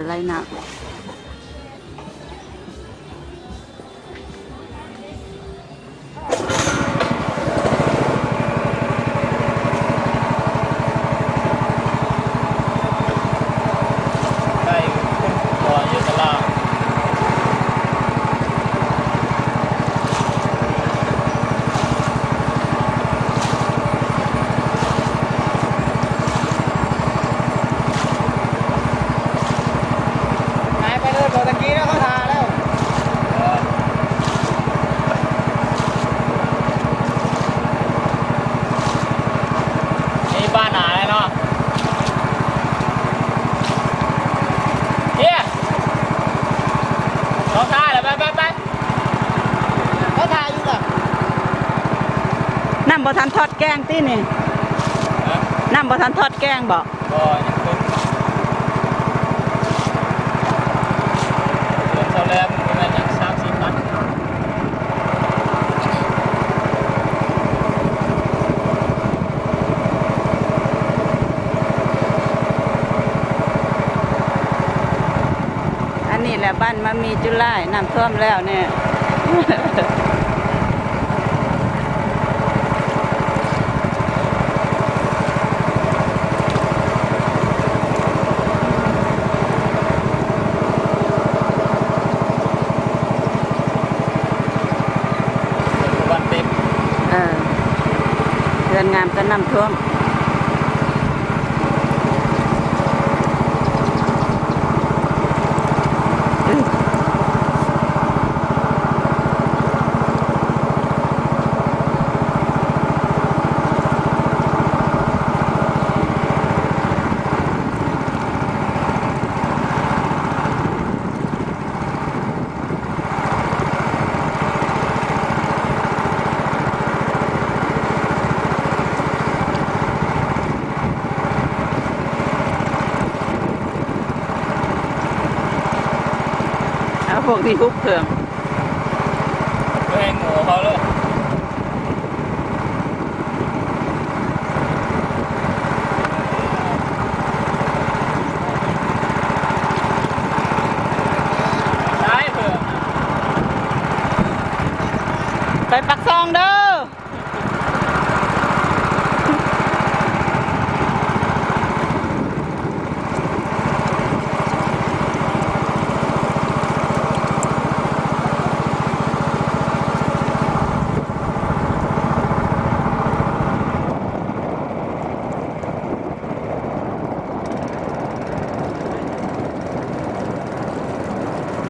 ໄຫຼນ້ຳ. ໄດ້ຂຶ້ນບໍ່ຢູ່ຕະຫຼາດ. ຫາຍໄປເລີຍ ບໍ່ຕະກີ້ແລ້ວ ເຂົາຖ້າແລ້ວ. ນີ້ບ້ານໜາແລ້ວເນາະ. ເອີ ເຂົາຖ້າແລ້ວ ໄປ ໄປ ໄປ. ເຂົາຖ້າຢູ່ລະ. ນ້ຳບໍ່ທັນທອດແກ້ງຕິນີ້? ຮະ? ນ້ຳບໍ່ທັນທອດແກ້ງບໍ? ບໍ່ ຍັງເປັນ ເດືອນຊາວແລມ ປະມານຫຍັງ ສາມສີ່ພັນ. ອັນນີ້ແຫຼະ ບ້ານມະມີຈຸລາຍ ນ້ຳຖ້ວມແລ້ວນີ້. ບ້ານເຕັມ. ເອີ ເຮືອນງາມກໍນ້ຳຖ້ວມ. ເອົາພວກນີ້ຮຸບເຄື່ອງ ເພື່ອໃຫ້ໝູເຂົາເລີຍ. ໄປປາກຊ່ອງເດີ.